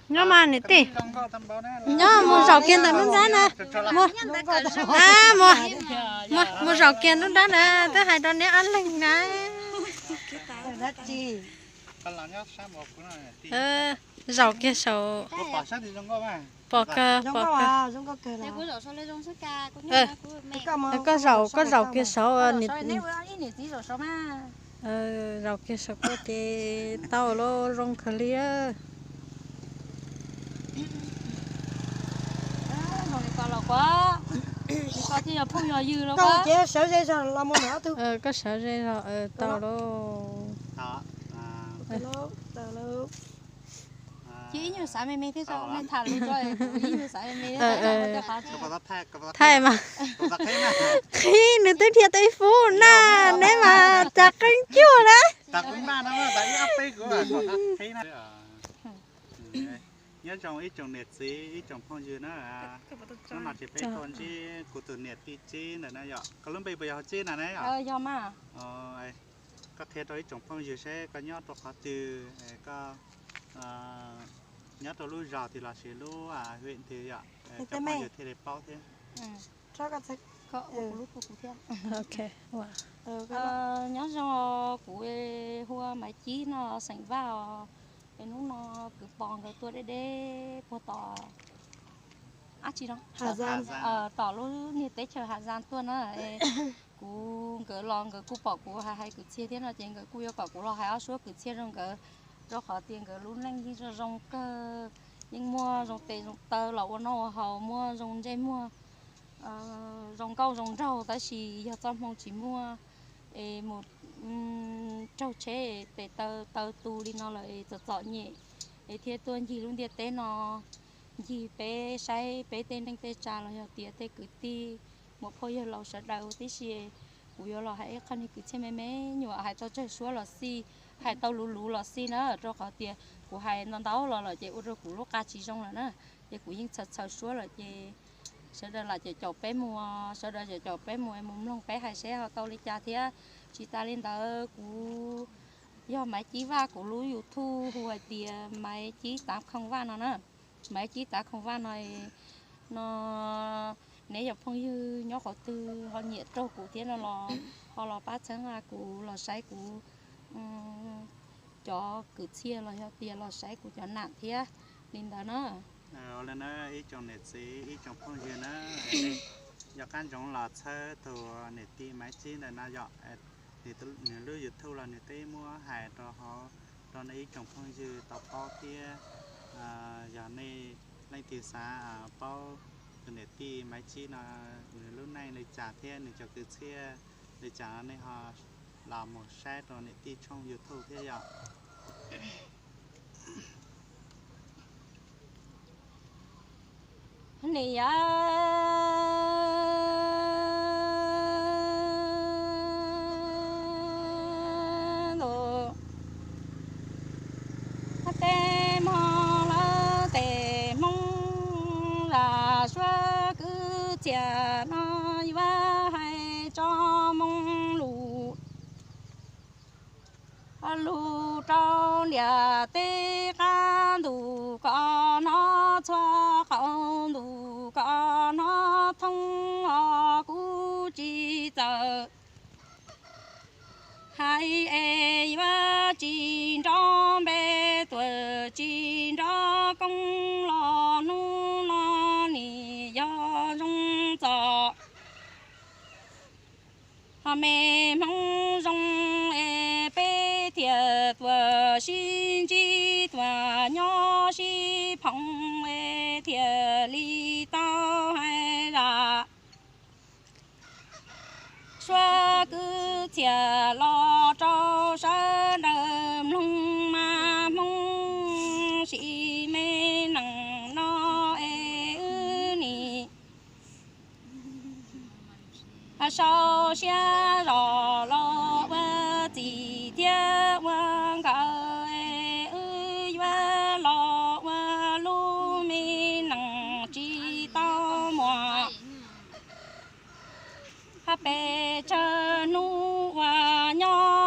Nyob mas niam tij, nyob mus zaum kiag ntawm lub nrab na. Mus, mus zaum kiag lub nrab na, twb hais rau neb ob leeg na. Zaum kiag saum, pom kawg, pom kawg. Koj zaum, koj zaum kiag saud, zaum kiag saud kuj ces tau lawm, zoo kawg li. Koj sawv ze zog tau lauj. Ib nyuag xav me me thiab, tham lus rau ib nyuag xav me me thiab. Thaij mas, qhib nws twb dhia tej fub na, neb mas cas qeeb cuag na. Nyob zoo ib tsoom niam txiv ib tsoom phooj ywg na, hnub no ces peb tuaj ntsib kuv tus niam tij Tsib ntawm no yom. Koj lub npe puas yog Tsib na ne? Koj qhia rau ib tsoom phooj ywg seb koj nyob rau qhov twg, koj nyob rau lub zos twg los sis lub hwm twg yom, cov phooj ywg thiaj li paub thiab. Nyob zoo, kuv hu ua Maiv Cib no, xeem Vaj os. Es hnub no kwv Pov nkawd tuaj deb deb puag tom ab tsi no, tom lub niag teb chaws Has Zas tuaj na. Kuv, nkawd los nkawd kuj pom kuv hais hais kwv txhiaj thiab no ces nkawd kuj yuav kom kuv los hais ob suab kwv txhiaj rau nkawd, rau qhov tias nkawd lub neej yeej zoo zoo kawg, yeej muaj zoo tes zoo taw los ua noj ua haus, muaj zoo ntsej muag, zoo nkauj zoo nraug, tab sis yog txoj hmoo tsis muaj es mus raug tsheb tes taw taw tu li no lawm es txom txom nyem es thiaj tuaj ncig lub ntiaj teb no, ncig peb saib peb tej neej tej tsa los yog tias tej kwv tij muam phauj yawg laus sawv daws huv tib si. Kuv yuav los hais ib qho niag kwv txhiaj me me nyuam, hais tau tsawg suab los xij, hais tau luv luv los xij na, rau qhov tias kuv hais ntau ntau los lawm ces ua rau kuv lub qa tsis zoo lawm na. Ces kuv yeej txhaws txhaws suab lawm ces sawv daws lam caum caum peb mus, sawv daws caum caum peb mus es mus mloog peb hais seb ho tau li cas thiab. Tsis tas li ntawd kuv yog Maiv Cib Vaj, kuv lub YouTube hu hais tias Maiv Cib Tav Khoom Vaj no na. Maiv Cib Tav Khoom Vaj no, no neb cov phooj ywg nyob qhov twg ho nyiam raug kuv thiab no los ho los pab txhawb nqa kuv, los saib kuv cov kwv txhiaj los yog tias los saib kuv cov nam thiab li ntawd na. Ib tsoom niam txiv ib tsoom phooj ywg na, yog qab ntsoov los txhawb tus niam tij Maiv Cib ntawm no yom. Nws lub YouTube los nws twb muab hais rau hauv rau nej ib tsoom phooj ywg tau paub thiab. Yog nej leej twg xav paub tus niam tij Maiv Cib no nws lub neej li cas thiab nws cov kwv txhiaj li cas no nej ho los mus saib rau niam tij tshooj YouTube thiab yom. Nim yog ntu tej hmo lawm tej hmoob zam suab kwv txhiaj no yuav hais tso moo lus. Lus rau ntiaj teb qab ntuj kom hnov, txhua qhov ntuj kom hnov thoob os, kuv tsis txawj hais es yuav tsis nrov npe tuaj tsis nrov koob los hnub no nim yog zoo txom. Ho me hmoob zoo es peb thiaj tuaj sib ntsib tuaj nyob sib phoom es thiaj li tau hais zaj suab kwv txhiaj los rau sawv daws mloog mas hmoob sim me neej no es wb nim sau siab zog